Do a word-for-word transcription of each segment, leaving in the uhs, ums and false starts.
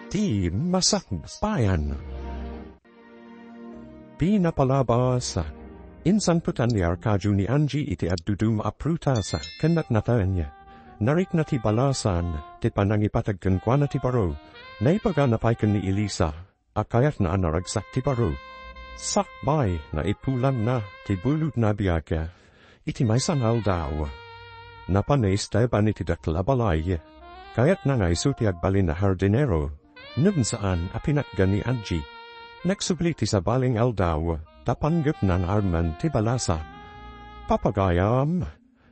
ti masakbayan. Pinapalabas, insangpetan ni Arcadio ni Angie iti addudum a prutas ken natnateng. Narikna ti balasan ti panangipateg kenkuana ti baro. Naibagana pay ken ni Elisa a kayatna a naragsak ti baro. Sakbay, naipulangna ti bulodna a biag. Iti maysa nga aldaw, napan ni Esteban iti dakkel a balay. Kayatna nga isu ti agbalin a hardinero, ngem saan a pinatgan ni Angie. Nagsubli ti sabali nga aldaw, ta panggepna nga armen ti balasa. Papagayam,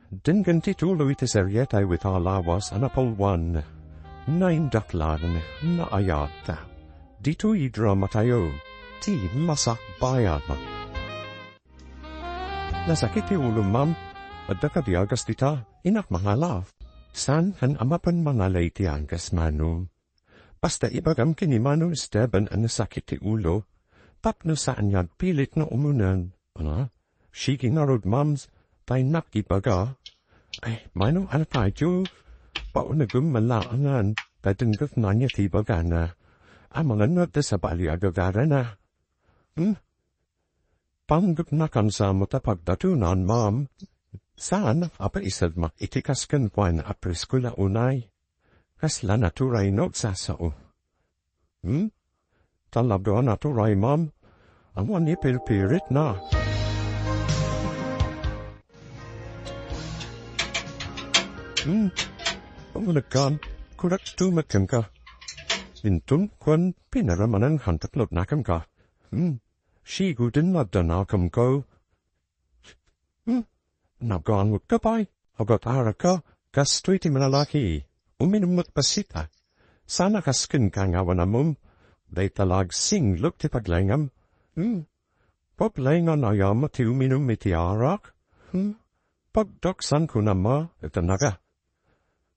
denggen ti tulo iti serietayo ita a lawas a napulwan. Naindaklan, naayat. Ditoy dramatayo, ti masakbayan. Nasakit ti ulom, ma'am. Adda kadi agas dita, inak mangala. Saan ken a mapan mangala iti agas, Mano? Basta ibagam ken ni Mano Esteban a nasakit ti ulo, tapno saan nga agpilit nga umunen. Ah, sige ngarud, ma'am, ta innak ibaga. Ay, Mano, ano tayo? Paunegem man laangan, ta denggetna ania ti ibagana. Amangan no adda sabali a gagarana. Hmm? Panggepna kansa met a pagdatonan, ma'am. Saan a paisadmak iti kas kenkuana a presko la unay. Kasla naturay no agsasao. Hmm? Talabda a naturay, ma'am. Awan ipirpiritna. Hmm? Umunegkan, kurakto met kenka. Inton kuen pinaramanan hantak lotna kenka. Hmm? Siguden adda nakemko. Hmm? Nagangotka pay. Agat-araka, kastoy ti manalaki. Uminum met bassit. Saan a kas kenka nga awan ammom. Dayta la agsinglok ti paglaingam. Hmm? Paglaingan aya met ti uminum iti arak? Hmm? Pagdaksan kunam a, iti naga.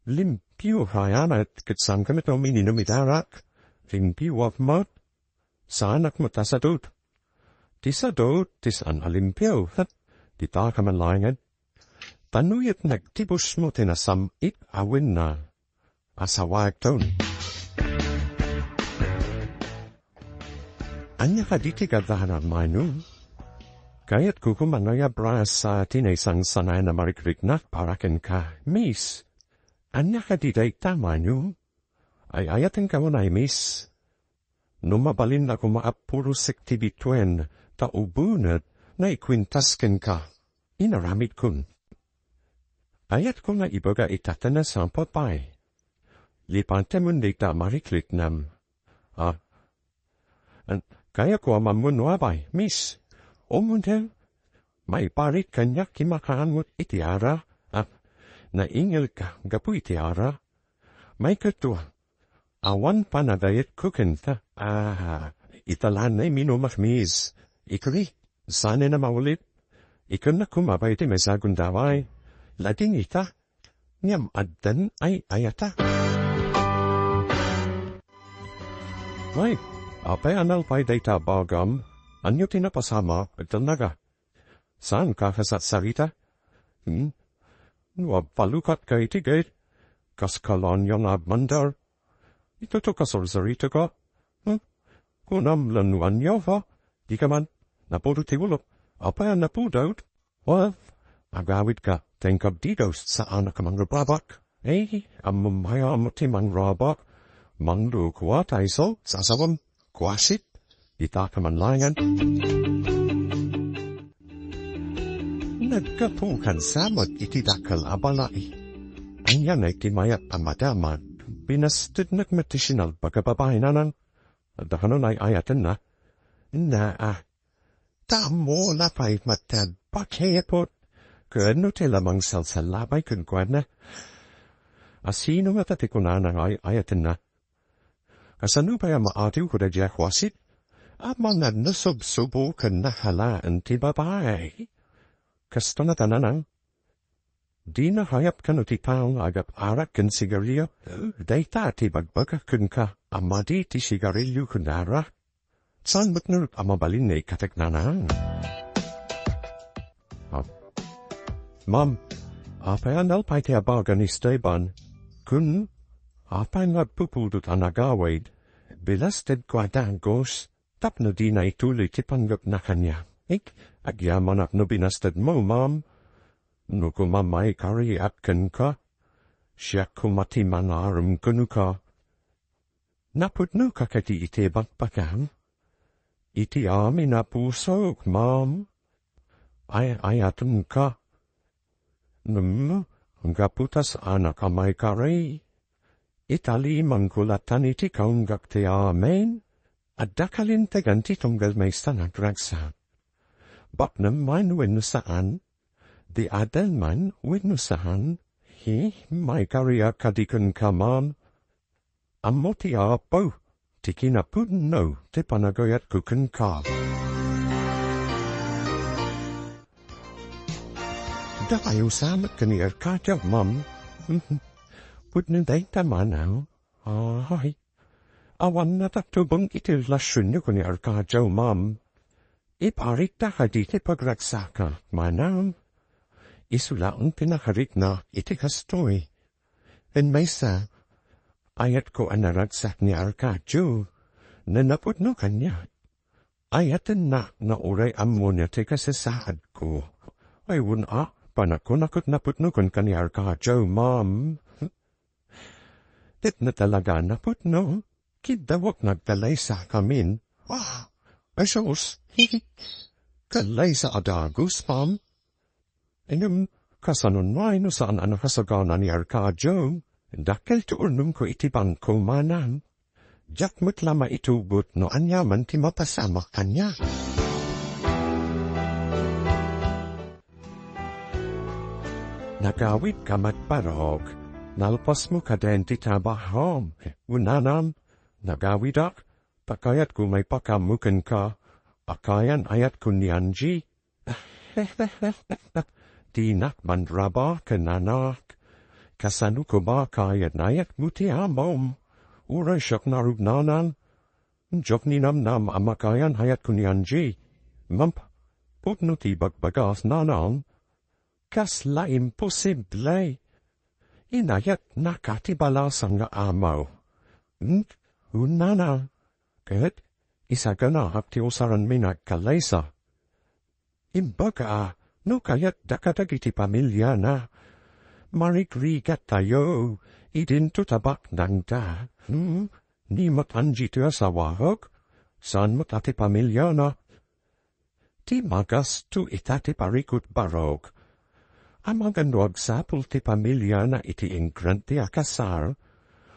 Limpio hayanet ket saan ka met uminum iti arak. Limpioak met. Saanak met a sadut. Ti sadut, ti saan a limpio, ket dita ka man laengen. Ta no yet nagtibusmo ti nasam-it a wenna, asawaekton. Ania kadi ti gaganaanmo? Kayatko koma nga iabras ti naisangsanay a marikriknak para kenka, miss. Ania kadi dayta, Mano? Ay-ayatenka unay, miss. No mabalinna koma a purosek ti bituen, ta ubunet, naikuentas kenka. Inaramidkon. Ayatko nga ibaga ita ta nasampay. Lipantem dayta a marikriknam. Ah, an-, kayatko a mammuno, abay, miss. Umunten, maiparit kaniak ti makaangot iti ara. Ah, naingelka gapu iti ara. Maikadua, awan panagayatko kenta. Ah, ita la nay minumak, miss. Ikri, saan a maulit. Ikennak koma pay ti maysa a gundaway. Lading ita, ngem addan ay-ayata. Ay, apay a nalpay dayta a bagam? Ania ti napasamak, ita naga? Saan ka kasarsarita? Hmm? No agpalukat ka iti gate, kas kalania nga agmandar. Itoto kasarsarita ka? Hmm? Kunam la no ania, ha? Di ka man, napudot ti ulok. Apay a napudot? Well, agawid ka, tengkab didaw saan a ka mangrabak. Eh, ammom aya a ti mangrabak. Manglukuat iso, sasawem. Kuasit, ita ka man laengen. Naggapu kansa met iti dakkel a balay. Ania nay ti mayat a madamag, binastednak met ti sinalbag a babai, nanang. Adda kano nay-ayatenna? Naa. Ta ammo la pay met ti agpakipot. Ken no ti la mangsalsalabay kenkuana. A sino ngata ti kunana nga ay-ayatenna? Kasano pay a maatiw ko daydiay a kuasit? Amangan no subsubo ken nahalaen ti babai. Kastoy ngata, nanang. Dina hayap kano ti tao nga agat-arak ken sigarillo? Dayta ti ibagbagak kenka a madi ti sigarillo ken arak. Saan met ngarud a mabalin nga ikkatek, nanang? Ah. Ma'am, apay a nalpay ti abaga ni Esteban? Kun, apay nga agpupudot a nagawid? Binastedko a dagus tapno dina ituloy ti panggepna kaniak. Agyamanak no binastedmo, ma'am. No koma maikariak kenka, siak koma ti mangarem kenka. Napudnoka kadi iti bakbakam? Iti amin a pusok, ma'am. Ay-ayatenka. Ngem, gapu ta saanak a maikari, italimanko lattan iti kaunggak ti amin. Adda kalintegan ti tunggal maysa nga agragsak. Baknang man wenno saan, di adal man wenno saan, hi, maikariak kadi kenka, ma'am. Ammo ti Apo ti kinapudno ti panagayatko kenka. Dakayo sa met ken ni Arcadio, ma'am. Pudno dayta, manang. Ay, awan natagtubong iti relasionyo ken ni Arcadio, ma'am. Iparikta kadi ti pagragsaka, manang. Isu laeng ti nakarikna iti kastoy. Ken maysa, ayatko a naragsak ni Arcadio, nanapudno kaniak. Ayatenna nga uray ammonia ti kasasaadko. Ay, wen a, panagkunak ket napudno kenka ni Arcadio, ma'am. Ket no talaga napudno, kiddawek nga agkalaysakamin. Ah, ay sus, kalaysa a dagus, ma'am. Ngem, kasano ngay no saan a nakasagana ni Arcadio? Dakkel ti urnomko iti bangko, manang. Diak met la maitugot no aniaman ti mapasamak kaniak. Nagawidka met, barok. Nalpasmo kadin ti trabahom. Wen nanang, nagawidak, ta kayatko maipakammo kenka. Akayan ayatko ni Angie. Dinak manraba ken nanak. Kasano koma kayan ayatmo ti amom? Uray siak narugnanan. Diak ninamnam a makayan ayatko ni Angie. Ngem, pudno ti ibagbaga, nanang. Kasla imposible. Inayatnaka ti balasang nga amo. Hmm? Wen nanang. Ket isaganaak ti usaranmi nga agkalaysa. Imbaga, no kayatda kadagiti pamiliana, marigrigattayo, idinto ta baknangda. Hmm? Ni met Angie ti asawak, saan met a ti pamiliana. Ti magasto ita ti parikut, barok. Amangan no agsapul ti pamiliana iti ingrand ti akasar,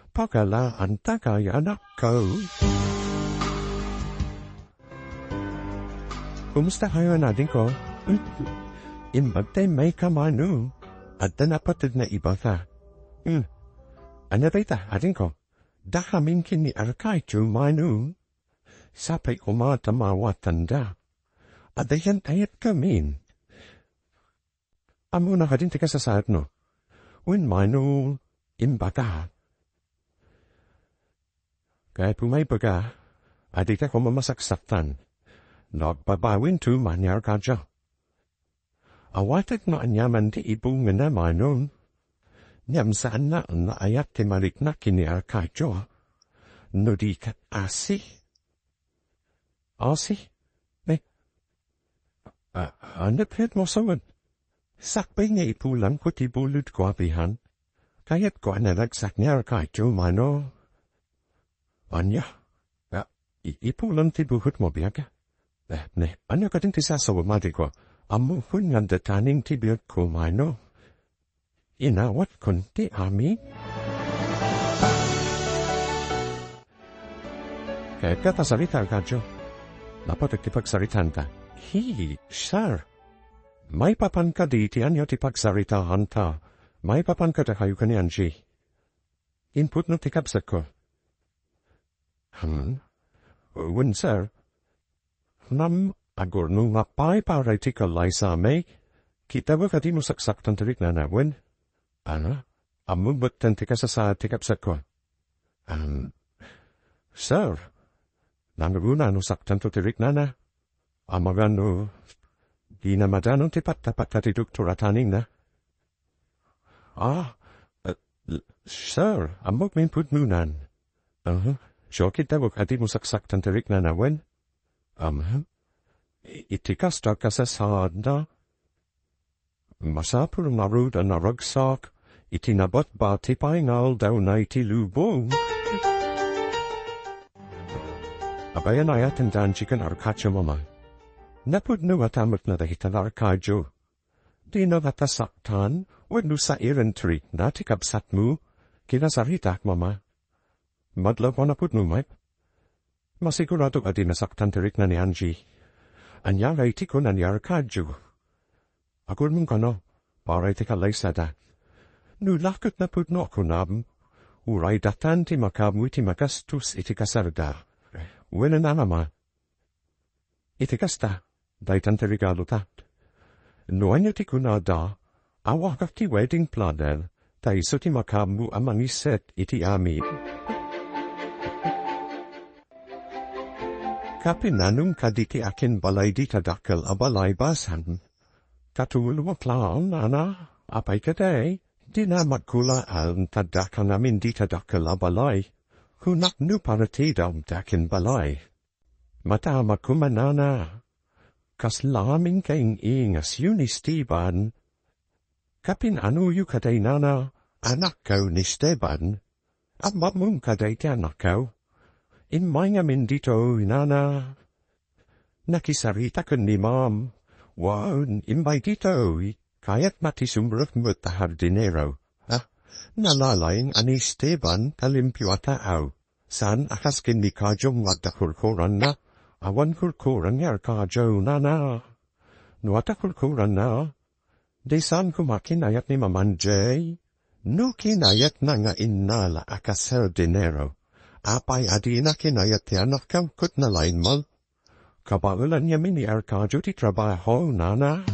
pagalaanta kayanak. Kumusta kayo, adingko? Imbag tay mayka, mano. Adda napateg nga ibaka. Hmm. Ania dayta, adingko? Dakamin ken ni Arcadio, mano. Sapay koma ta maawatanda. Adayan-ayatkamin. Ammona kadin ti kasasaadno? Wen mano, imbaka. Kayatmo maibaga, a dita koma masaksaktan. No agbabawinto man ni Arcadio. Awatek no aniaman ti ibungana, mano. Ngem saan nga ayat ti marikna ken ni Arcadio. No di ket asi. Asi? Eh, a-, ania ti kayatmo sawen? Sakbay nga ipulanko ti bulodko, abihan. Kayatko a naragsak ni Arcadio, mano. Ania? A, i-, ipulan ti bukodmo, biag? Eh, ne, ania kadin ti sasawem, adingko? Ammokon nga adda taneng ti biagko, mano. Inawatkon ti amin. Kayatko a sarita, Arcadio. Napateg ti pagsaritaanta. Hi, sir. Maipapan kadi ti ania ti pagsaritaanta? Maipapan kadakayo ken ni Angie. Imputno ti kabsatko. Hmm? Wen, sir. Ngem, agurno nga pay para iti kalaysami, kitaek a dimo saksaktan ti riknana, wen? Ania? Ammom metten ti kasasaad ti kabsatko. Am, sir, nangruna no saktanto ti riknana. Amangan no dina madanon ti patta-patta ti doktor a tanengna. Ah, eh, l-, sir, ammok nga impudnonan. Aha. Joki tawag a dimo saksaktan ti riknanawen. Amen. I-, iti kasta kasasaadna. Masapul ngarud a naragsak iti nabatbati pay nga aldawna iti lubong. Abayan ayat ken Danji ken Arcadio, Mama. Napudno a tamek na dagita Arcadio. Dina nga ta saktan, wenno sairen ti rikna ti kabsatmo. Kinasaritak, Mama. Madlaw a napudno met. Masigurado a di nasaktan ti rikna ni Angie. Ania ngay ti kuna ni Arcadio? Agunmon kano, para iti kalaysada. No la ket napudno a kunam, uray datan ti makaammo iti magastos iti kasarda. Wen a, Mama. Iti kasta, daytan ti regalota. No ania ti kunada, awagak ti wedding planner, ta isu ti makaammo a mangiset iti amin. Kapinanong kadi ti akinbalay dita dakkel a balay, basan? Katulong laeng, nana, apay kadi? Dina magkulaan ta daka ngamin dita dakkel a balay. Kunak no paratidam ti akinbalay. Matamak koma, nana. Kasla amin kaing-ingasyo ni Esteban. Kapin-anoyo kadi, nana, anakkaw ni Esteban? Ammom kadi ti anakkaw? Immay ngamin ditoy, nana. Nakisarita ken ni Ma'am. Wen, immay ditoy. Kayatna ti sumrek met a hardinero. Ah, nalalaing a ni Esteban ta limpio a tao. Saan a kas ken ni Kajong nga adda kurkuranna. Awan kurkuran ni Arcadio, nana. No adda kurkuranna, di saan koma kinayat ni Maman Jay? No kinayatna nga innala a kas hardinero, apay a dina kinayat ti anakkaw ket nalaing met? Kabaelan ngamin ni Arcadio ti trabaho, nana.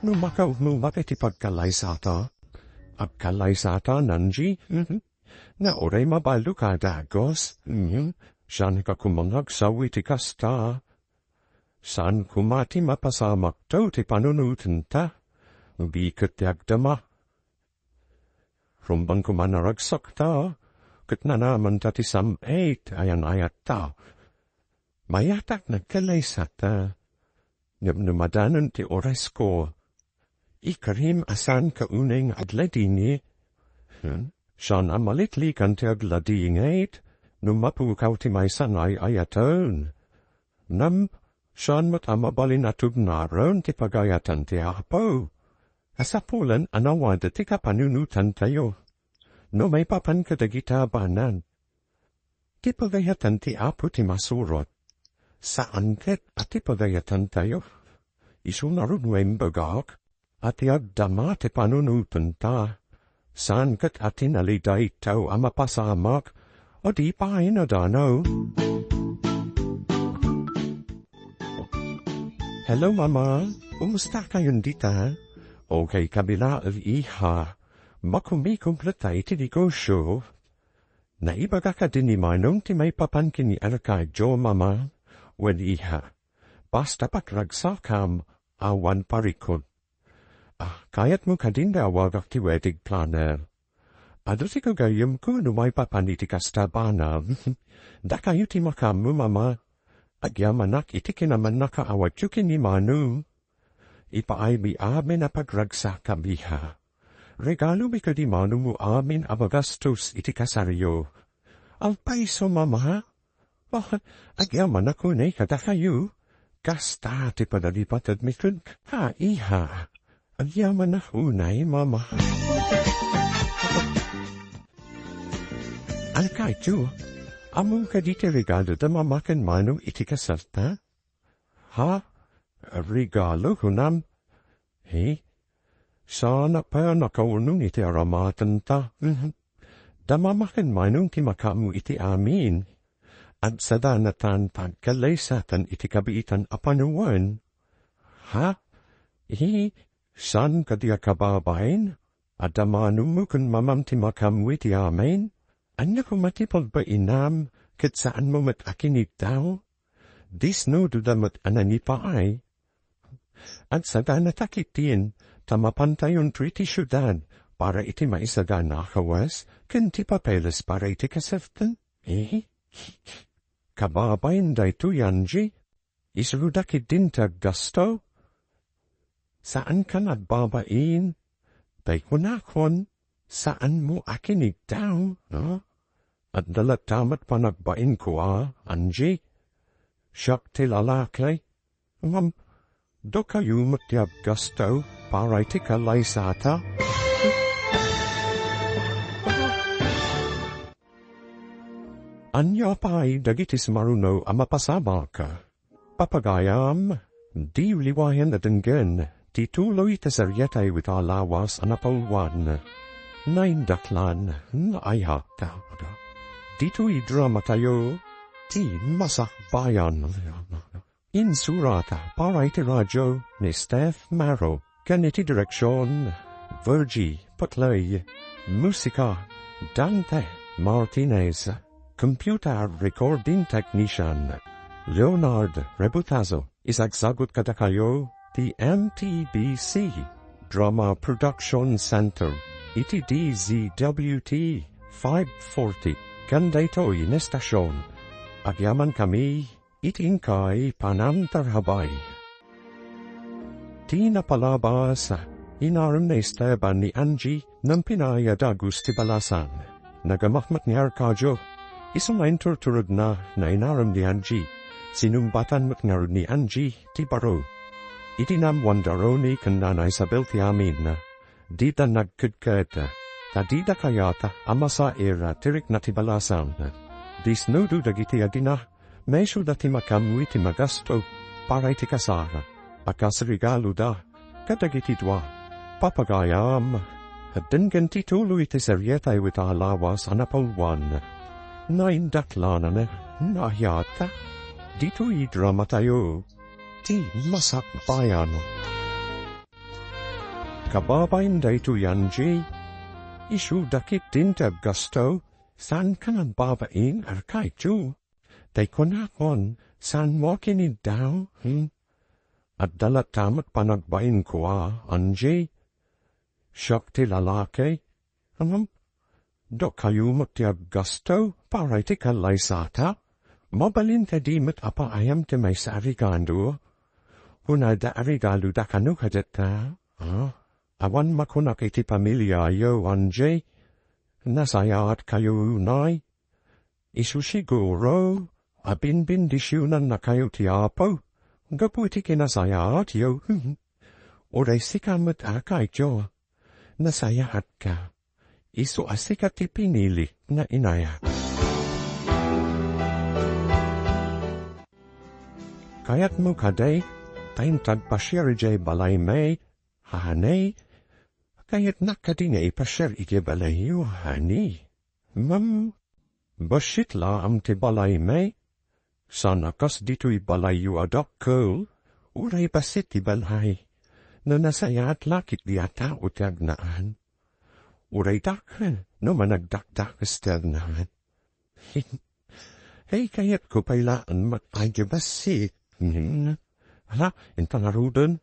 No makaumawak iti pagkalaysata, agkalaysata, Nanji? Mhm. Nga uray maballo ka, Dagos? Mhm. Saan ka koma nga agsaw iti kasta? Saan koma ti mapasamakto ti panunotenta? Biket ti agdama. Rumbeng koma naragsakta, ket nanamanta ti sam-et a yan-ayatta. Mayatak nagkalaysata, ngem no madanon ti orasko, ikarim a saanka unay nga agladingit. Hmm? Saan a malitlikan ti agladingit no mapukaw ti maysa nga ay-ayaten. Ngem saan met a mabalin a tugnaren ti pagayatan ti Apo. Kasapulan a nawada ti kapanunotantayo. No maipapan kadagita a banag, ti pagayatan ti Apo ti masurot. Saan ket a ti pagayatantayo. Isu ngarud nga imbagak a ti agdama ti panunotenta. Saan ket a ti nalidaytaw a mapasamak a di pay nadanaw. Hello, Mama. Kumusta kayon dita? Okay kami laeng, iha. Makumikumpletar iti negosyo. Naibaga kadi ni Manong ti maipapan ken ni Arcadio, Mama? Wen, iha. Basta pagragsakam, awan parikut. Ah, kayatmo kadin nga awagak ti wedding planner? Adu ti gagayyemko no maipapan iti kasta a banag. Dakayo ti makaammo, Mama. Agyamanak iti kinamannakaawatyo ken ni Manong. Ipaaymi amin a pagragsakam, iha. Regalomi kadi Manongmo amin a magastos iti kasaryo. Agpayso, Mama. Oh, agyamanak unay kadakayo. Kasta ti panangipatedmi kenka, iha. Agyamanak unay, Mama. Arcadio, ammom kadi ti regalo da Mama ken Manong iti kasalta? Ha? Regalo, kunam? He? Saan a pay a nakaunong iti aramatenta. Mhm. Da Mama ken Manong ti makaammo iti amin. Agsadanatan ti agkalaysatan iti kabiitan a panawen. Ha? He? Saan kadi a kababain? Adda Manongmo ken Mamam ti makaammo iti amin? Ania koma ti pagbainam ket saanmo met a kiniddaw? Disnoda met a nangipaay. Agsadanatak itin ta mapantayon iti siudad, para iti maisagana a kawes ken ti papeles para iti kaseften. Eh? Kababain daytoy, Angie. Isuda ketdin ti aggasto. Saanka nga agbabain. Tay kunakon, saanmo a kinigtaw, no? Adda latta met panagbainko a, Angie. Siak ti lalaki. Ngem, dakayo met ti aggasto para iti kalaysata. Ania pay dagiti sumaruno a mapasamak? Papagayam, diyo liwayan a denggen ti tuloy ti serietayo ita a lawas a napauluan. Naindaklan nga ayat. Ditoy dramatayo, ti Masakbayan. Insurat para iti radio ni Steph Maro, ken iti direksion, Virgie Patlay. Musika, Dante Martinez. Computer recording technician, Leonard Rebutazo. Isagsagut kadakayo ti M T B C Drama Production Center iti D Z W T five forty, ken daytoy nga estasion. Agyamankami iti inkay panangtarabay. Ti napalabas, inarem ni Esteban ni Angie, nang pinaya dagus ti balasan. Nagamak met ni Arcadio. Isu nga inturturogna, nainarem ni Angie. Sinumbatan met ngarud ni Angie ti baro. Iti naammoan da Ronnie ken Nana Isabel ti amin, dida nagkedked, ta dida kayat a masair ti rikna ti balasan. Disnodo dagiti agina, maisuda ti makaammo iti magasto para iti kasar a kas regaloda kadagiti dua. Papagayam, denggen ti tuloy ti serietayo ita a lawas a napauluan. Naindaklan nga ayat. Ditoy dramatayo, ti Masakbayan. Kababain daytoy, Angie. Isuda ketdin ti aggasto, saanka nga agbabain, Arcadio. Tay kunakon, saanmo a kinigtaw, hmm? Adda latta met panagbainko a, Angie. Siak ti lalaki. Ngem, dakayo met ti aggasto para iti kalaysata. Mabalin kadi met a paayam ti maysa a regalo? Kunada a regaloda kano kadatta, ha? Awan makunak iti pamiliayo, Angie. Nasayaatkayo unay. Isu siguro a binbendisionannakayo ti Apo gapu iti kinasayaatyo. Uray sika met, Arcadio, nasayaatka. Isu a sika ti pinili nga inaya. Kayatmo kadi ta inton agpasiar idiay balaymi, honey? Kayatnak kadi nga ipasiar idiay balayyo, honey? Ngem, bassit laeng ti balaymi. Saan a kas ditoy balayyo a dakkel, uray bassit ti balay. No nasayaat la ketdi a tao ti agnaan. Uray dakkel, no managdakdakes ti agnaan. Hey, kayatko pay laeng met a idiay bassit. Hmm. Hala, inta ngaruden.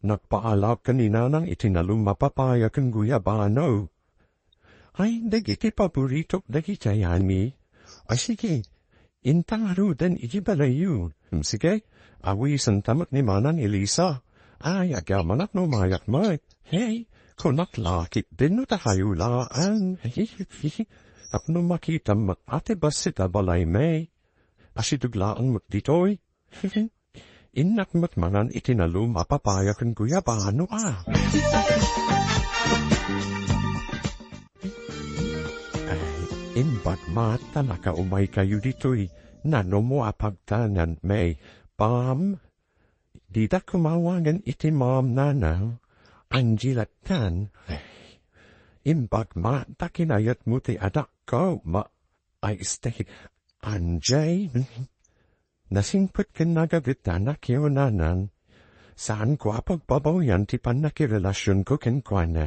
Nagpaalak ken ni Nanang iti nalum a papaya ken guyabano. Ay, dagiti paboritok dagiti ayami. Ay, sige, inta ngaruden iti balayyo. Hmm, sige, awisenta met ni Manang Elisa. Ay, agyamanak no mayak met. Hey, kunak la ketdin no ta kayo laeng. Tapno makitam met a ti bassit a balaymi. Asideg laeng met ditoy. Innak met mangan iti nalum a papaya ken guyabano a. Ay, imbag met ta nakaumaykayo ditoy. Nanumo a pagtanganmi, Pam? Dida koma awagen iti Ma'am, Nanang. Angie lattan. Ay, imbag met ta kinayatmo ti adakko, ma-, ay, este, Angie? Nasingpet ken nagaget ti anakyo, Nanang. Saanko a pagbabawian ti pannakirelasionko kenkuana.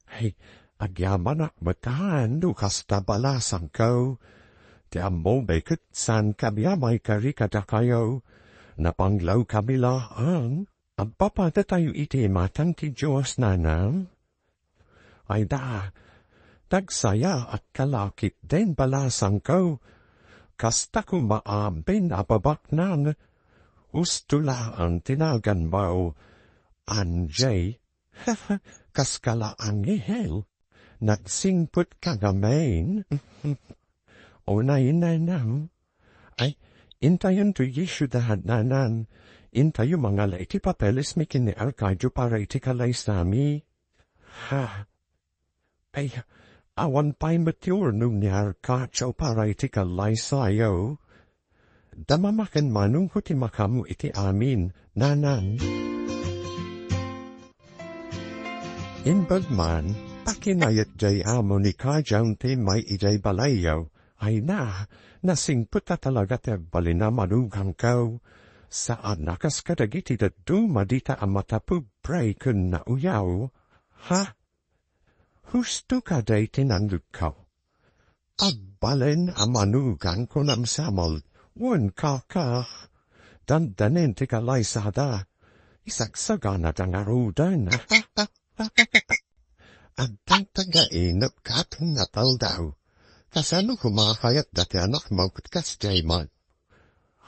Ay, agyamanak met no kasta balasangko. Ti ammomi ket saan kami a maikari kadakayo. Napanglawkami laeng. Agpapadatayo iti imatang ti Dios, Nanang. Ay da, nagsaya at kalakit den balasangko. Kasta koma amin a babaknang. Usto laeng ti naganmo, Anjay. Kas kala anghel, nagsingpet ka ngamin. Unay, nanang. Ay, intayon to issue da, nanang. Intayo mangala iti papeles mi ken ni Arcadio para iti kalaysami. Ha? Ay, awan pay met ti urnong ni Arcadio para iti kalaysayo. Dama maken manongko ti makamo iti amin, nanang. Imbag man, pakinayat jay amo ni Kajang ti may ijay balayyo. Ay na, nasingpet a talaga ti agbalin a manugangko. Saan a kas kadagiti dadduma dita a matapubre ken nauyaw. Ha? Husto kadi ti nangngegko. Agbalin a manugang, kunam Samuel, wen kaka. Dandanin ti kalaysada. Isagsaganada ngaruden. Addan tagainep ket nataldaw. Kasano koma a kayatda ti anakmo ket kasdiay man?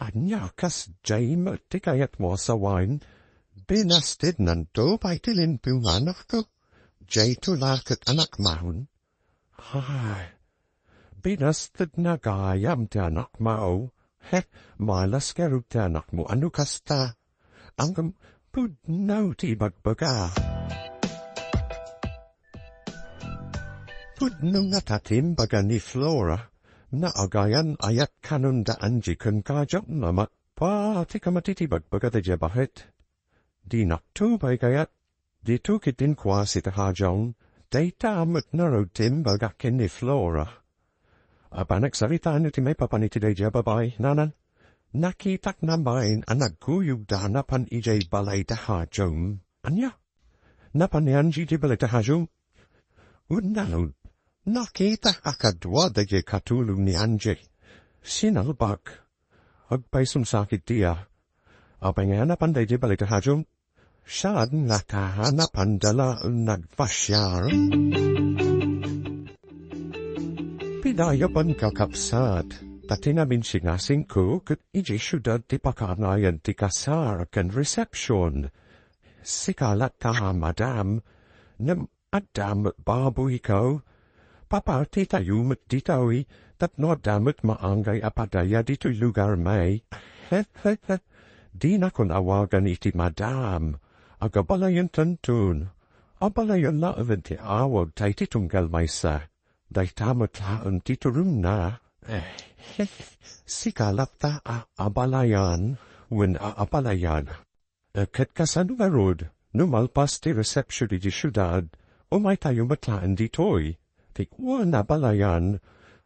Ania, kasdiay met ti kayatmo a sawen? Binastednanto pay ti limpio nga anakko. Diayto la ket anakmon. Ay, binastedna gayam ti anakmo. He, malas ngarud ti anakmo a no kasta. Ngem pudno ti ibagbaga. Pudno ngata ti imbaga ni Flora, naagayan a yat kanenda Angie ken Kajang a mapati kamatiti bagbaga daydiay a baket. Dinakto pay kayat, dito ket inkuas iti Kajang, dayta met ngarud ti imbaga ken ni Flora. Apan agsaritaen iti maipapan iti daydiay a babai, nanang, nakitak manen a nagkuyogda a napan idiay balay da Kajang. Ania? Napan ni Angie idiay balay da Kajang? Wen ngarud, nakitak a kadua daydiay katulong ni Angie. Sinalbak. Agpaysumsakit ti iya. Apay ngay a napan daydiay balay da Kajang? Saan ngata a napanda laeng nagpasiar? Pinayaban, kakabsat, ta ti naminsingasingko ket idiay siudad ti pakanayan ti kasar ken reception. Sika latta, madam, ngem adda met baboyko. Papartitayo met ditoy tapno adda met maanggay a padaya ditoy lugarmi. Dinakon awagan iti madam. Agabalayentanton. Abalayen laeng ti awag ta iti tunggal maysa, dayta met laeng ti turongna. Eh, sika latta a abalayan wen a abalayan. Eh, ket kasano ngarud, no malpas ti reception iti siudad, umaytayo met laeng ditoy? Ti wen a abalayan,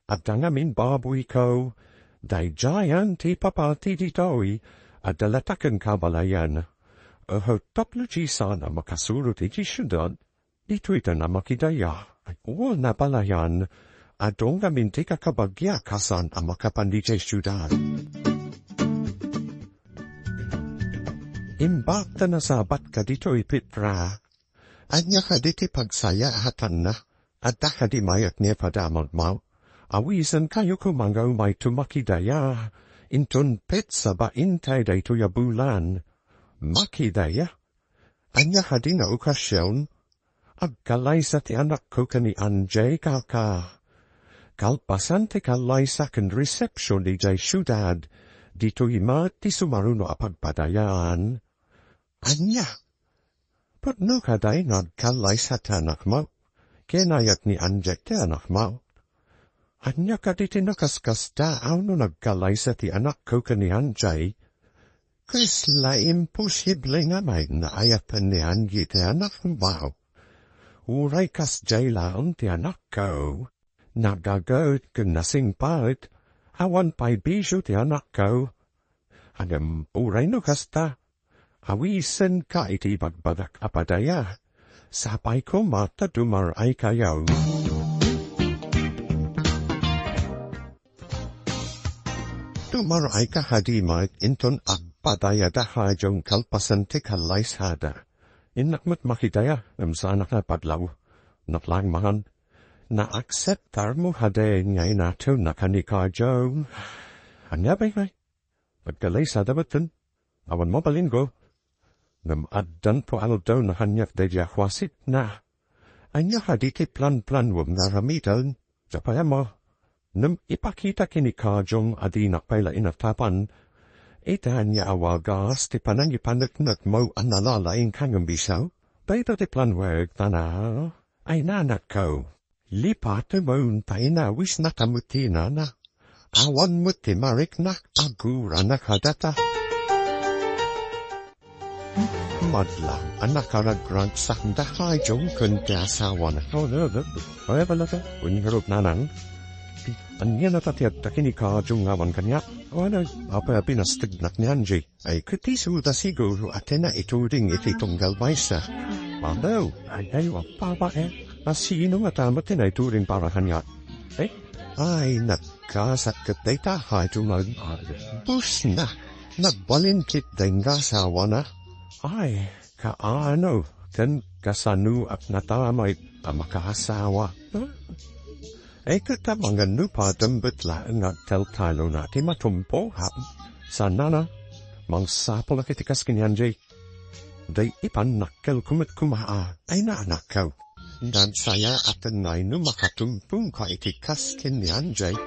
adda ngamin baboyko, daydiayen ti ipapati ditoy, adda latta kenka abalayan. Eh, tapno ti saan a makasurot iti siudad, ditoy ta makidaya. Wen a abalayan, adu ngamin ti kakabagia a saan a makapan idiay siudad. Imbag ta nasabatka ditoy, Petra. Ania kadi ti pagsayaatanna? Adda kadi mayat nga ipadamagmo? Awisenkayo koma nga umayto makidaya. Inton petsa bainte daytoy a bulan. Makidaya? Ania kadi nga okasion? Agkalaysa ti anakko ken ni Angie, kaka. Kalpasan ti kalaysa ken reception idiay siudad, ditoy met ti sumaruno a pagpadayaan. Ania? Pudno kadi nga agkalaysa ti anakmo? Kinayat ni Angie ti anakmo? Ania kadi ti nakaskasta a no nagkalaysa ti anakko ken ni Angie? Kasla imposible ngamin nga ayaten ni Angie ti anakmo. Uray kasdiay laeng ti anakko, nagaget ken nasingpet, awan pay bisio ti anakko. Ngem uray no kasta, awisenka iti ibagbagak a padaya. Sapay koma ta dumar-aykayo. Dumar-ayka kadi met inton agpadayada idiay kalpasan ti kalaysada. Innak met makidaya, ngem saanak nga padlaw. Naplangmangan, naakseptarmo kaden nga inatewnak a ni Kajo. Ania pay ngay? Agkalaysada metten. Awan mabalinko. Ngem addanto aldaw nga kaniak daydiay a kuasitna. Ania kadi ti planplanuem nga aramiden? Apay a mo? Ngem ipakita ken ni Kajo a dinak pay la inatapan. Ita ania a wagas ti panangipaneknekmo a nalalaingka ngem bisaw? Dayta ti planuek, tana. Ay, nanakko. Lipatem ta inawisna ta met ti inana. Awan met ti marikna, agurana kadata. Madla a nakaragragsakda Kajo ken ti asawana. Ay, pala ka, unirot nanang. Ania nata ti adda ken ni Kajo nga awan kaniak? Awan, apay a pinastegnak ni Angie? Ay, ket isuda siguro a ti naituding iti tunggal maysa. Madaw, ay, ay, babae, a sino nga tama ti naituding para kaniak? Eh? Ay, nagkasat ket dayta, ay, tumag-, busna. Nagbalin ket dayta nga asawana. Ay, kaano, ken kasano ak natamay a makaasawa? Ay, ket amangan no padem bet laeng nga agtaltalona ti matumpo, ha? Sanana, mangsapulak iti kas ken ni Angie. Day ipannakkelko met koma a, ay, nanakko. Nagsaya a tennay no makatumpongka iti kas ken ni Angie.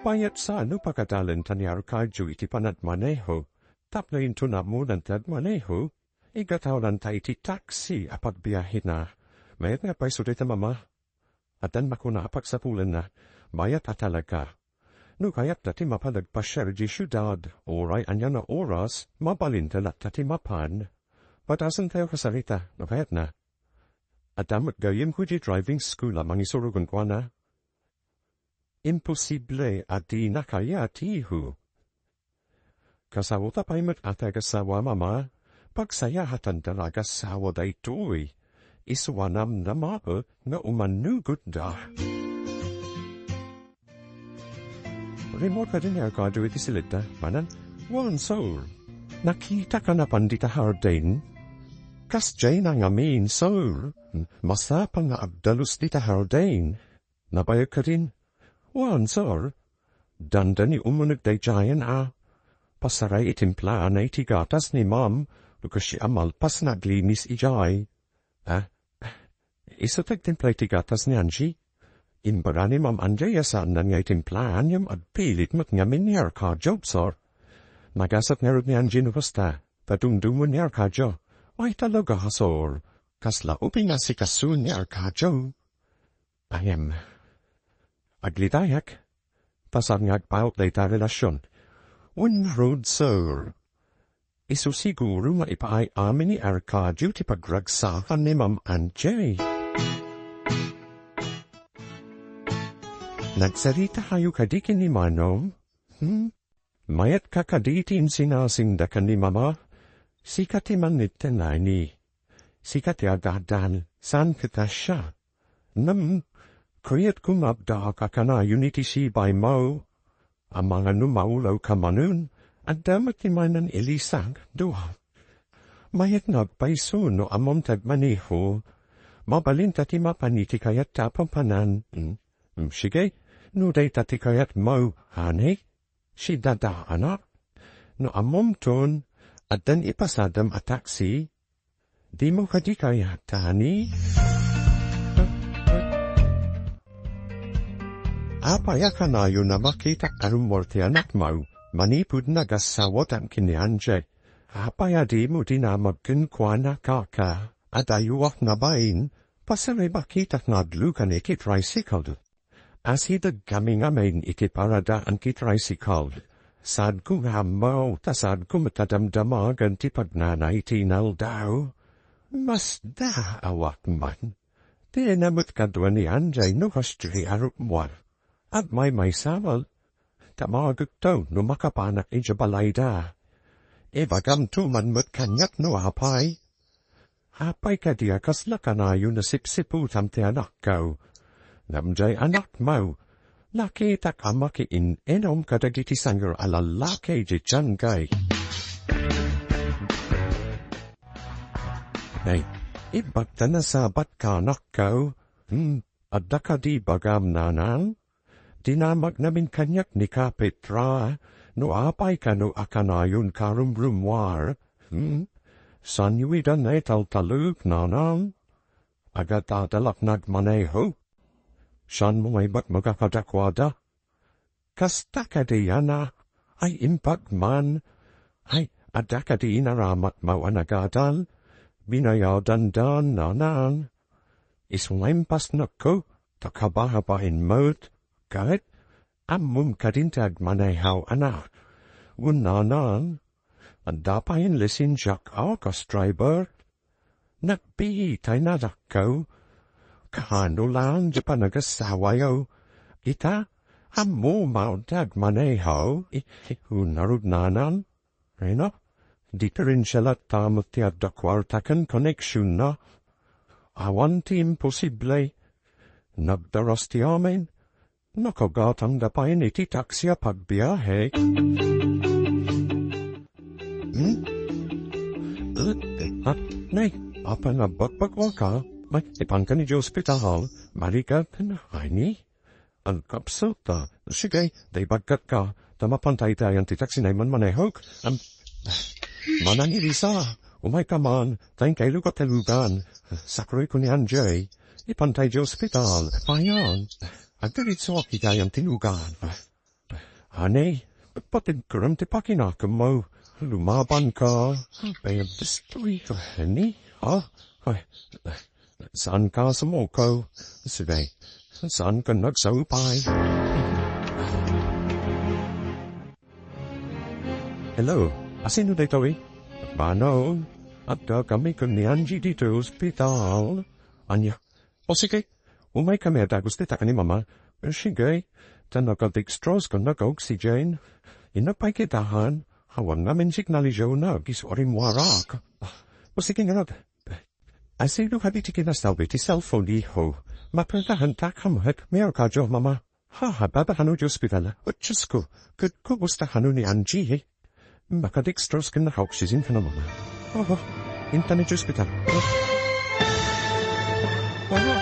Payat sano pakadalenta ni Arcadio iti panagmaneho, tapno inton ammonan ti agmaneho, igatawlanta iti taxi a pagbiahena. Mayat nga pay isu dayta, Mama. Addan makuna a pagsapulenna, mayat a talaga. No kayatna ti mapan agpasiar idiay siudad, uray anian a oras, mabalinta latta ti mapan. Patasentayo kasarita, no kayatna. Adda met gayyemko idiay driving school a mangisuro kenkuana. Imposible a dina kayat, iho. Kasaota pay met a ti agassawa, Mama. Pagsayaatanna nga agassawa daytoy. Isu a namnama nga umannugotda. Rimmuar kadi ni Arcadio iti silidda, manen, "Wen, Saul, nakitak a napan dita hardin?" "Kasdiay nangamin, Saul. Masapul nga agdalus dita hardin." Nabayag kadin, "Wen, Saul, dandani umunek daydiayen a pasaray itimplaana iti gatas ni Ma'am no kasta a malpas nga aglinis idiay." "Ah, isu ti agtimpla iti gatas ni Angie?" "Imbagana ni Ma'am Angie a saanna nga itimplaanna ngem agpilit met ngamin ni Arcadio, Saul." "Nagasat ngarud ni Angie no kasta, ta dumdumoen ni Arcadio." "Ay, talaga, Saul. Kasla ubing nga asikaso ni Arcadio." Ngem, aglitayak, ta saan nga agpaut dayta a relasion. Wen ngarud, Saul, isu siguro nga ipaay amin ni Arcadio ti pagragsakan ni Ma'am Angie. "Nagsaritayo kadi ken ni Manong? Hmm? Mayatka kadi ti insinasingda ken ni Mama? Sika ti mannittenayni. Sika ti agaddan, saan ket a siak? Ngem, kayatko nga addaak a kanayon iti sibaymo. Amangan no maulawka manen, adda met ti manen ilisak, dua. Mayat nga agpayso no ammom ti agmaneho. Mabalinta ti mapan iti kayatta a pampanan." "Hmm, hmm, sige, no dayta ti kayatmo, honey. Sidadaanak. No ammomton, addan ipasadam a taxi. Dimo kadi kayat, honey?" "Apay a kanayon a makitak a rummuar ti anakmo manipud nagassawatam ken ni Angie? Apay a dimo dinamag kenkuana, kaka? Adayuak nga bain, pasaray makitak nga aglugan iti tricycle." Asidegkami ngamin iti paradaan ti tricycle. Saanko nga ammo, ta saanko met a damdamagen ti pagnana iti inaldaw. Masdaawak man. Dina met kadua ni Angie no kasdiay a rummuar. Agmaymaysaak, ta maagekto no makapanak idiay balayda. Ibagamto man met kaniak no apay. Apay kadi a kasla kanayon a sipsiputam ti anakko? Ngem diay anakmo, nakitak a makiin-inum kadagiti sangir a lallaki idiay tiangay. Nay, Imbag ta nasabat ka, anakko. Hmm, adda kadi bagam, nanang? Dinamagnamin kaniak ni Kapitra, no apay kano a kanayon karumrumuar. Hmm? Saanyo idan a italtalek, nanang? Agadadalak nagmaneho. Saanmo nga ibagbaga kadakuada? Kasta kadi, ana, ay imbag man. Ay, adda kadi inaramatmo a nagadal? Binayadandan, nanang. Isu nga impasnekko, ta kababain met. Ket, ammom kadin ti agmaneho, ana. Wen, nanang, adda pay lisensiak a kas driver. Nagbiitay, anakko. Kaano laeng ti panagasawayo? Ita, ammom a ti agmaneho. I, i, unarod, nanang. Ay, no? Diferensia latta met ti adda kuarta ken koneksionna. Awan ti imposible. Nagdaras ti amin. Nakagatangda pay iti taksi a pagbiahe. Hmm? Eh, ah, nay, apay nga bakbakbaka? May, ipanka idiay ospital, malikat, ay ni? Ang kapsel ta, sige, ta ibagkatka, ta mapantay tayan ti taksi nay manmanehok. Am, Manang Elisa, umayka man, ta inkay lugalugan. Sakroyko ni Angie, ipantay idiay ospital, payan. Agdiritsuak idiay ti lugan. Ani, patid kerem ti pakinakemmo. Lumabanka. Ay, distoy. Ani? Ha? Ay, saanka sumuko? Sige, saanka nagsaupay? Hello, asino daytoy? Manong, adda kami ken ni Angie ditoy ospital. Ania? O sige, umay kami a dagus dita ken ni Mama. Sige, ta naka-dextrose ken naka-oxygen. Innak pay kitaen, awan ngamin signal idiay una, isu a rimmuarak. O sige ngarud. Asino kadi ti kinasawi ti cellphone, iho? Mapertahantak, hamhek, may arkadio, Mama. Ha, ha, baba kano idiay ospital. O, Diyos ko, ket kumusta kano ni Angie? Naka-dextrose ken naka-oxygen kano, Mama? Oh, oh, inta idiay ospital. Oh. Oh.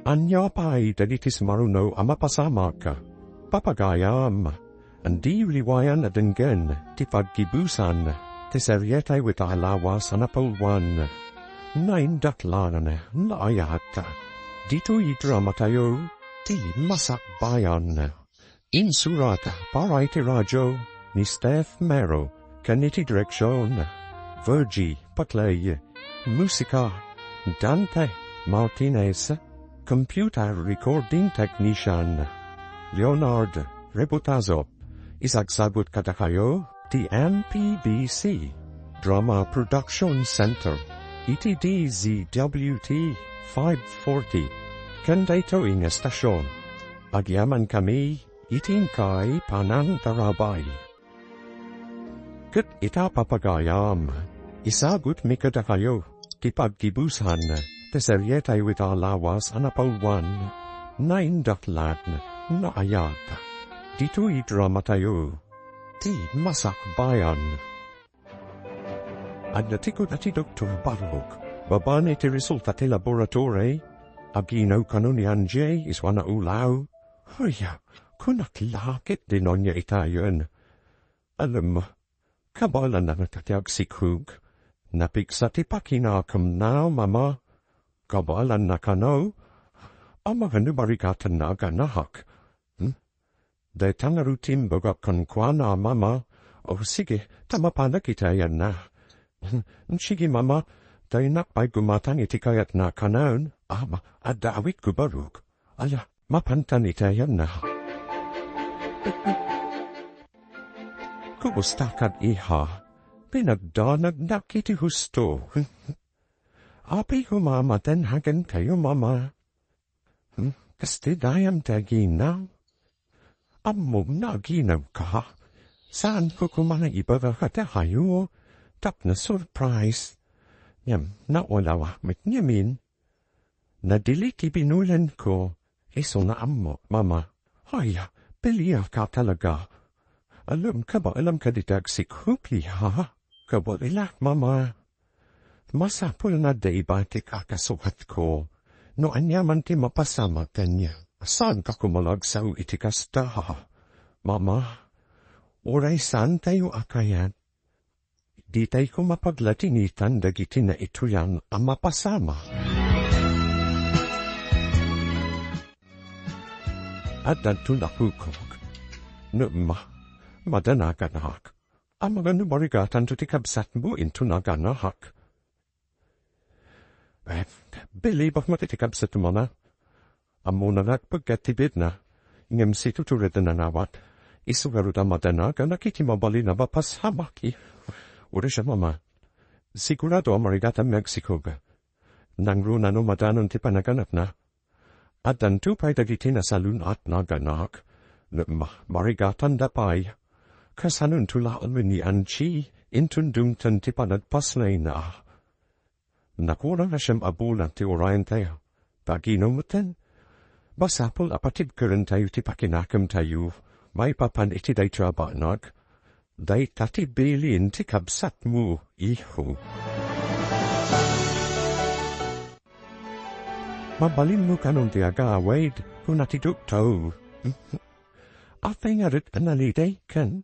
Ania pay dagiti simaruno a mapasamak? Papagayam, andi liwayan a denggen ti paggibusan ti serietayo ita a lawas a napauluan. Naindaklan, naayat. Ditoy dramatayo, ti Masakbayan. Insurat para iti radio ni Steph Mero ken iti direksion, Virgie Paclay. Musika, Dante Martinez. Computer recording technician, Leonard Rebutazo. Isagsagut kadakayo ti M P B C Drama Production Center iti D Z W T five forty ken daytoy nga estasion. Agyamankami iti inkay panangtarabay. Ket ita, papagayam, isagutmi kadakayo ti paggibusan ti serietayo ita a lawas a napauluan, naindaklan, naayat. Ditoy dramatayo, ti Masakbayan. Adda ti kuna ti Doktor Barok, babaen iti resulta ti laboratory, aginaw kano ni Angie isu a naulaw. Hoy, kunak la ket dinonyo itayen. Alam, kabaelanna ngata ti agsikhug. Napigsa ti pakinakemna, Mama. Kabaelanna kano. Amangan no barikatenna aganahak. Hmm? Dayta ngarud ti imbagak kenkuana, Mama. O, sige, ta mapanak itayenna. Hmm, sige, Mama, ta innak pay gumatang iti kayatna kanayon. Ama, adda awitko, Barok. Ala, mapantan itayenna. Kumusta kad, iha? Pinagdanagnak iti husto. Apay, mama, ten hagen kayo, mama? Hmm? Kasta gayam ti agina? Ammom nga aginawka. Saanko koma nga ibaga kadakayo tapno surprise. Ngem naulawak met ngamin. Nadili ti binulenko, isu nga ammok, mama. Ay, piliaka talaga. Alam ka ba, alam ka di tagsik hukli, ha? Kabaelak, mama. Masapul nga adda iba ti kakasuhatko. No aniaman ti mapasamak kaniak, saanka koma nga agsao iti kasta. Mama, uray saantayo a kayat, ditay koma paglatinitan dagiti naituyan a mapasamak. Addanto nakukok. Ngem, madanaganak. Amangan no marigatanto ti kabsatmo inton naganak. Eh, bilibak met iti kabsatmona. Ammona nga agpegget ti biitna, ngem situturedna nga awat. Isu ngarud a madanaganak iti mabalin a mapasamak. Uray siak, Mama, sigurado a marigatanmi agsikog. Nangruna no madanon ti panaganakna. Addanto pay dagiti nasalun-at nga aganak, ngem marigatanda pay. Kasanonto laeng ni Angie, inton dumten ti panagpaslayna. Nakurang a siem a bulan ti urayentayo. Pagino metten? Masapul a patibkerentayo ti pakinakemtayo maipapan iti daytoy a banag. Dayta ti bilin ti kabsatmo, iho. Mabalinmo kanon ti agawid, kuna ti doktor. Apay ngarud a nalidaykan?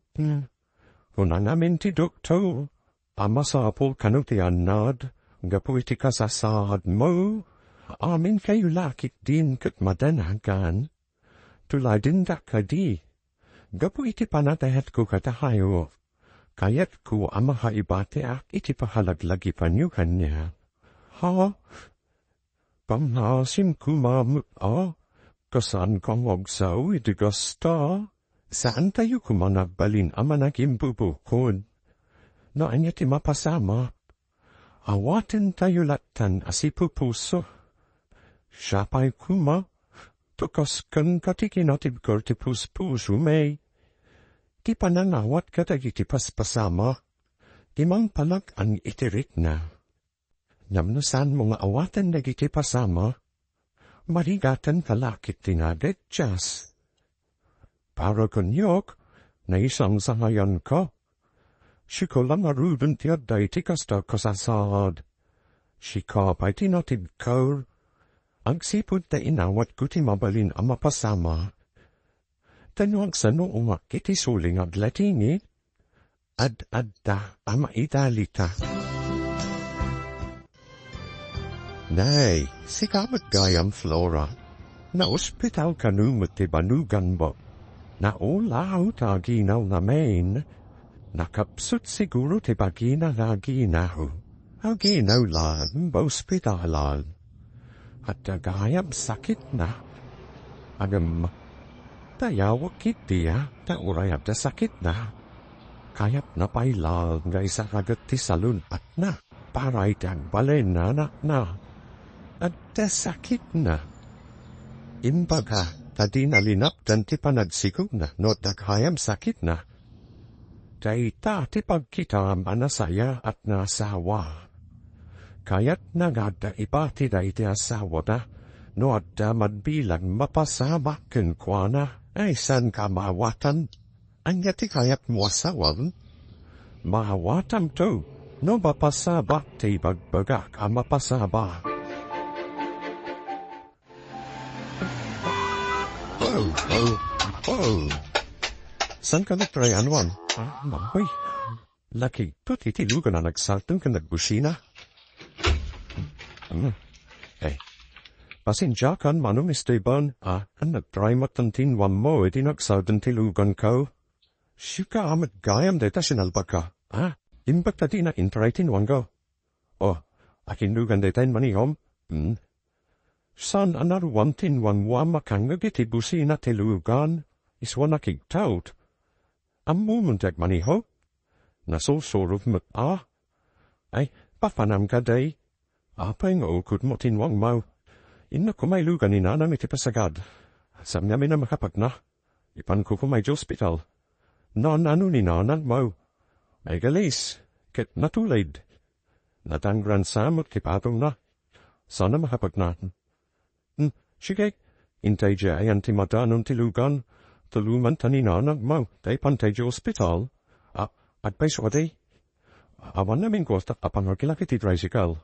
Kuna ngamin ti doktor a masapul kano ti annad gapu iti kasasaadmo. Aminkayo la ketdin ket madanagan. Tuladenda kadi. Gapu iti panagayatko kadakayo, kayatko a makaibatiak iti pakalaglagipanyo kaniak. Ha? Pangngaasim koma met a, kasaanka nga agsao iti kasta. Saantayo koma nga agbalin a managimbubukod. No ania ti mapasamak, awatentayo lattan a sipupuso. Siak pay koma, ta kas kenka ti kinatibker ti puspusomi. Ti panangawat kadagiti paspasamak, ti mangpalag-an iti rikna. Ngem no saanmo nga awaten dagiti pasamak, marigatanka la ket ti nagadias. Para kaniak, naisangsangayanka. Sika la ngaruden ti adda iti kasta a kasasaad. Sika pay ti natibker. Agsipud ta inawatko ti mabalin a mapasamak. Ta no agsanoak iti suling aglatingi, ad-adda a maidalita. Nay, sika met gayam, Flora. Naospital kano met ti banuganmo. Naulaw ta aginaw ngamin. Nakapsut siguro ti bagina nga aginaw. Aginaw laeng maospitalan. Adda gayam sakitna. Ngem, dayawek ketdi a, ta uray adda sakitna, kayatna pay laeng nga isaraget ti salun-atna para iti agbalin nga anakna. Adda sakitna. Imbaga ta dina linapdan ti panagsikogna no adda gayam sakitna. Dayta ti pagkitaem a nasayaat nga asawa. Kayatna nga adda ipatida iti asawana no adda man bilang mapasamak kenkuana. Ay, saanka maawatan? Ania ti kayatmo a sawen? Maawatanto no mapasamak ti ibagbagak a mapasamak. Oh, oh, oh. Saanka nagtrayanuan? Ah, mamoy. Lakigto ti tilugan a nagsalteng ken nagbusina. Hmm. Eh, pasensiakan, Manong Esteban, ah, nagtray met ti tinuammo iti nagsalteng ti luganko. Sika met gayam dayta sinalbagka, ah? Imbag ta dina intray ti tinuanko. Oh, akinlugan dayta manihom? Hmm? Saan a naruan ti tinuammo a makangngeg iti busina ti lugan, isu a nakigtaud. Ammom ti agmaniho? Nasursurot met a. Ay, papanam kadi. Apay nga ukotmo ti tinuangmo? Innak koma ilugan ni nanang iti pasagad. Saan ngamin a makapagna? Ipanko koma iti ospital. Naan-ano ni nanangmo? Maigalis, ket natulid. Nadangransa met ti patongna. Saan a makapagna? Hmm, sige, intay diay ayan ti madanon ti lugan. Tulomanta ni nanangmo ta ipanta iti ospital. Ah, agpayso kadi? Awan namin kostak a pangarkilak iti tricycle.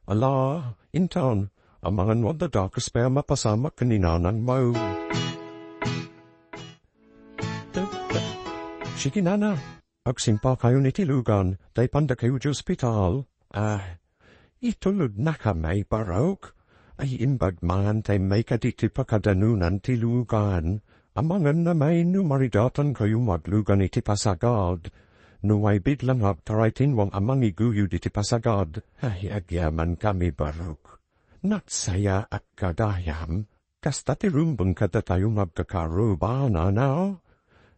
Ala, intan, amangan no adda dakes pay a mapasamak ken ni nanang Mao. Sige, nana, agsimpakayon iti lugan, ta ipandakayo iti ospital. Ah, itulodnaka may barok. Ay, imbag man tay may kaditi pakadanunan ti lugan. Amangan na may no maridatankayo maglugan iti pasagad. No way biglang agtaray tinwang a mangiguyod iti pasagad. Ay, agyamankami barok. Nagsayaak kadayam. Kasta ti rumbeng kadatayo nga agkakaruba, nana.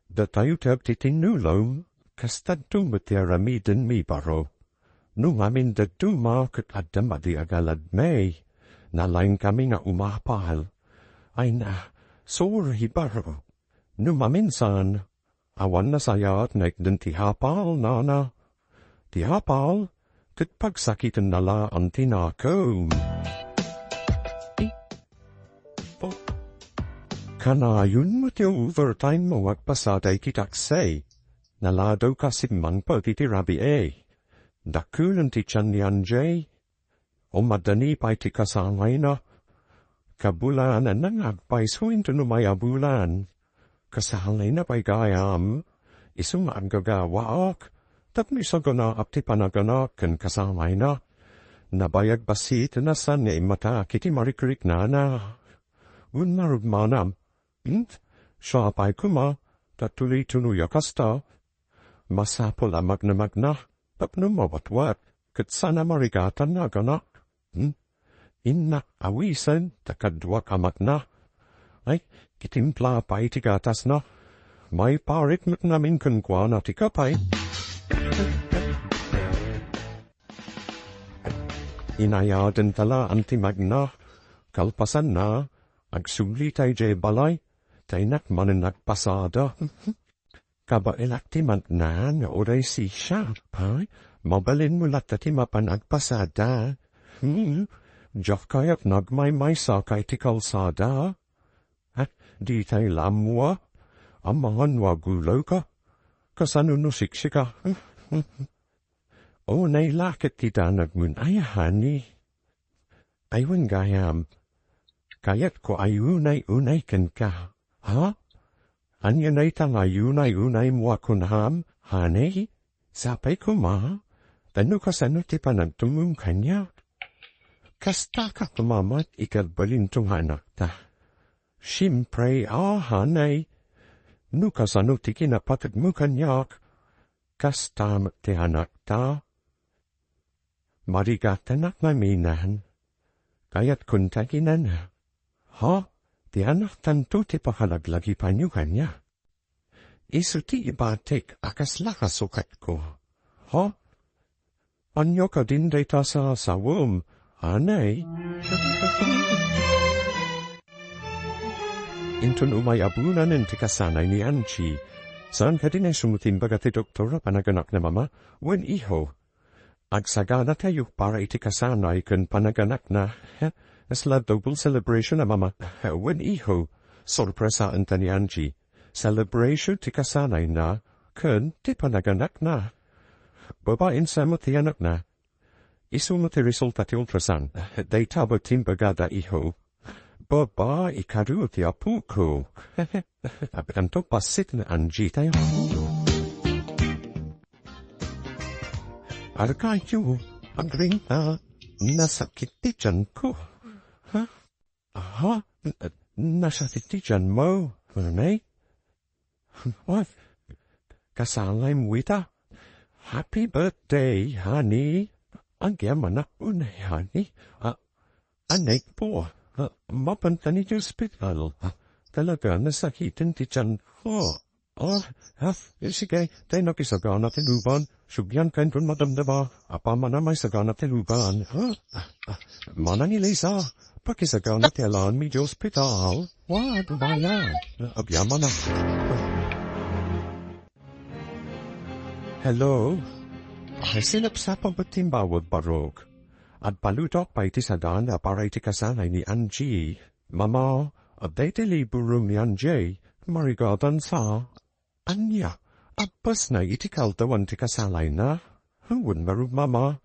Datayo ti agtitinnulom, kasta met ti aramidenmi barok. No ngamin dadduma ket adda madi a galadmi, nalaingkami nga umapal. Ay na, sorry barok. No maminsan, awan nasayaat nga ikden ti hapal, nana. Ti hapal, ket pagsakiten na laeng ti nakem. Oh. Kanayon met ti overtime mo agpasada iti taksi. Naladaw ka simmangpet iti rabii. Dakkel ti tian ni Angie. Umadani pay ti kasangayna. Kabulananna nga agpayso inton umay a bulan. Kasangayna pay gayam. Isu nga aggagawaak. Tapno isaganaak ti panaganak ken kasangayna. Nabayag bassit a nasan nga immataak iti marikriknana. Wen ngarud manam. Hmm? Siak pay koma, ta tuloy-tuloy a kasta. Masapul a magnamagna, tapno mawatwat, ket saan a marigatan nga aganak. Hmm? Innak awisen, ta kaduak a magna. Ay, kitimpla pay ti gatasna. Maiparit met ngamin kenkuana ti kape. Inayadenta laeng ti magna. Kalpasanna, agsubli tay idiay balay, ta innak manen agpasada. Kabaelak ti magna nga uray sisiak, ha? Mabalinmo latta ti mapan agpasada. Hmm, diak kayat nagmaymaysa ka iti kalsada. Ha? Ditay la ammoak. Amangan no agulawka. Kasano no siksika? Unay la ket ti danagmon aya, honey. Ay wen gayam, kayatko a unay-unay kenka. Ha? Ania dayta nga unay-unaymo a kunam, honey? Sapay koma, ta no kasano ti panagtumo kaniak. Kasta ka koma met iti agbalinto nga anakta. Siempre a, honey. No kasano ti kinapategmo kaniak, kasta met ti anakta. Marigatanak ngamin. Kayatkon ta kinana. Ha? Ti anaktanto ti pakalaglagipanyo kaniak. Isu ti ibatik a kasla kasukatko. Ha? Ania kadin dayta a sasawem, honey? Inton umay a bulan ti kasanay ni Angie, saan kadin a isu met ti imbaga ti doktor a panaganakna, mama wen iho? Agsaganatayo para iti kasanay ken panaganakna. Kasla double celebration a mama wen iho. Sorpresaenta ni Angie. Celebration ti kasanayna ken ti panaganakna. Babainsa met ti anakna. Isu met ti resulta ti ultrasound. Dayta met ti imbagada, iho. Babai kano ti apoko. Apitanto bassit ni Angie tayo. Arkayo, agrinta, nasakit ti tianko. Ha? Aha? Nasakit ti tianmo, Renee? What? Kasangaymo ita? Happy birthday, honey. Agyamanak unay, honey. Ah, anak po. Ah, mapantan iti ospital. Ah, talaga, nasakiten ti tianko. Ah, ah, sige, tay nakisagana ti luban. Sugyanka inton madamdama. Apaman a maisagana ti luban. Ah, ah, ah, Manang Elisa, pakisagana ti alaanmi iti ospital. Wa, bayan. Agyamanak. Hello? Ay, sinapsapam ti imbawag, barok. Agpalutok pay ti sadaan a para iti kasanay ni Angie. Mama, adda iti liburom ni Angie. Marigatan sa. Ania, abbasna iti kaaldawan ti kasanayna? Awan ngarud, Mama.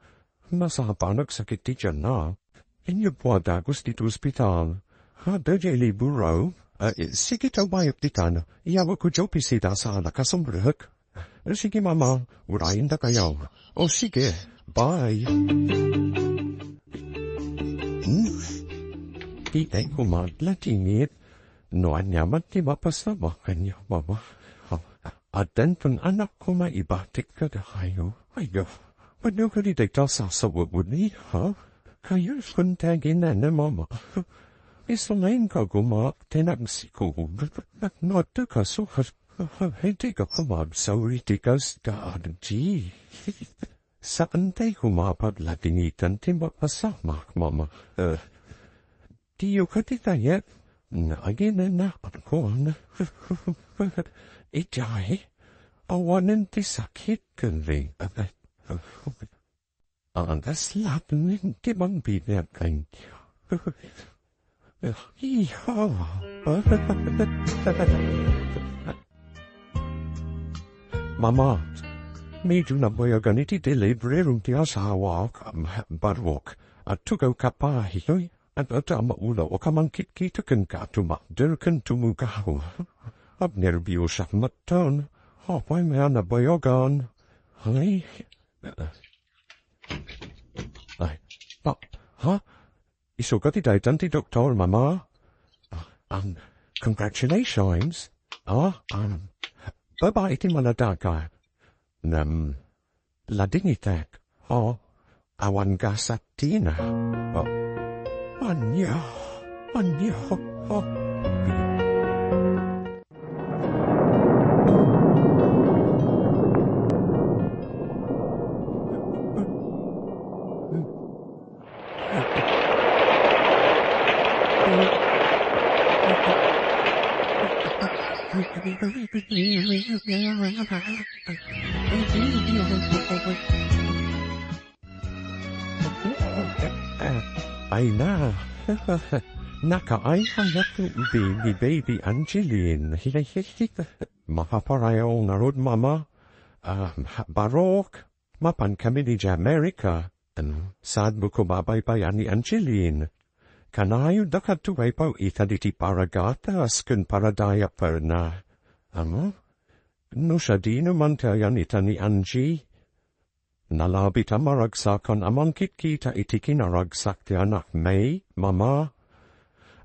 Masapa a nagsakit ti tianna. Inyuboak dagus ditoy ospital. Adda diay libro? Ah, eh, sige, ta umayok ditan. Iyawagko diay opisina, saan a kasumrek. Sige, Mama. Urayendakayo. O, sige. Bye. Hmm? Diay koma adda tingit. No aniaman ti mapasamak kaniak, Mama. Ha? Addanton anakko maibatik kadakayo. Ay, no. Ania kadi dayta a sasawaenyo, ha? Kayatko ti aginana, Mama. Isu nga inka koma ti nagsikog. No adda kaso, ha? Dika koma agsauri ti kasta, Archie. Saan ti koma a paglatingitan ti mapasamak, Mama. Eh, Diyo kadi kayat nga aginanakan? Idiay, awanen ti sakit ken ring. Agas laeng ti mangbibiag kaniak. Iha. Mama, medyo nabayagan iti delivery room ti asawak, um, Barok. Adtogawka pay, hoy. Adda ta maulaw a kamangkitkita kenka, tumakder ken tumugaw. Agnerbiosak metten. Apay nga nabayagan? Ay. Ay. Pa, ha? Isuka ti daytan ti doktor, Mama? Ah, um, congratulations. Ah, um, babai ti maladaka. Nam, ladingitek. Oh, awan gasat tina. Oh. Ania? Ania? Oh. Ay na. Nakaay kayat ni baby, baby Angeline. Mapaparayo ngarud, Mama. Ah, Barok, mapan kami idiay Amerika. Ano? Saanmo koma a baybayan ni Angeline? Kanayon a kadto pay ita iti paragatas ken paradayaperna. Ano? No sadino man ti ayan ita ni Angie? Nalabit a maragsakan a mangkitkita iti kinaragsak ti anakmi, Mama.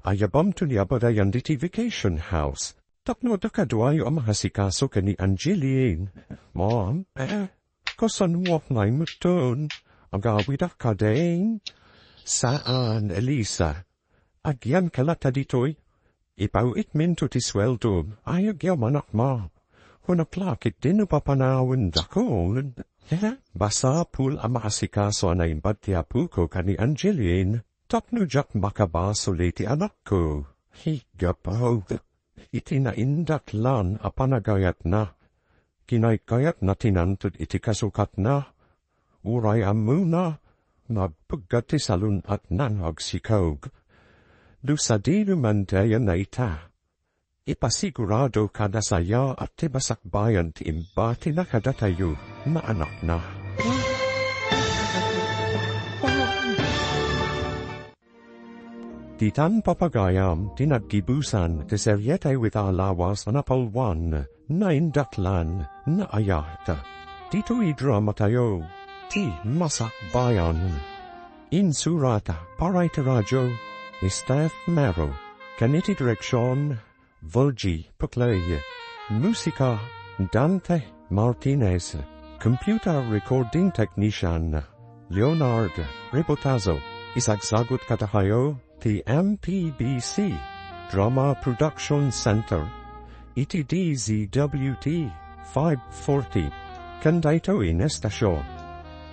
Ayabamto ni a padayan ditoy vacation house. Tapno adda kaduayo a maasikaso ken ni Angeline. Mom, eh, kasanoak ngay metten? Agawidak kadin? Saan, Elisa. Agyanka latta ditoy. Ipaw-itminto ti sueldom. Ay, agyamanak, Mom. Kunak la, ketdin no papanawen dakon. Eh, masapul a maasikaso a naimbag ti apok ken ni Angeline. Tapno diak makabasol iti anakko. Hi, gapu iti naindaklan a panagayatna. Kinaykayatna ti nangted iti kasukatna. Uray ammona, nagpeggat ti salun-atna nga agsikog. No sadino man ti ayanna ita, ipasigurado kada saya a ti masakbayan ti imbatina kadatayo nga anakna. Ditan papagayam ti naggibusan ti serietayo ita a lawas a napalwan, naindaklan, naayat. Ditoy dramatayo, ti Masakbayan. Insurat para iti radio, Steph Mero, ken iti direksion, Virgie Paclay. Musika, Dante Martinez. Computer recording technician, Leonard Rebotazo. Isagsagut kadakayo ti M P B C Drama Production Center iti D Z W T five forty. Ken daytoy nga estasion,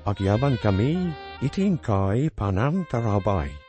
agyamankami iti inkay panangtarabay.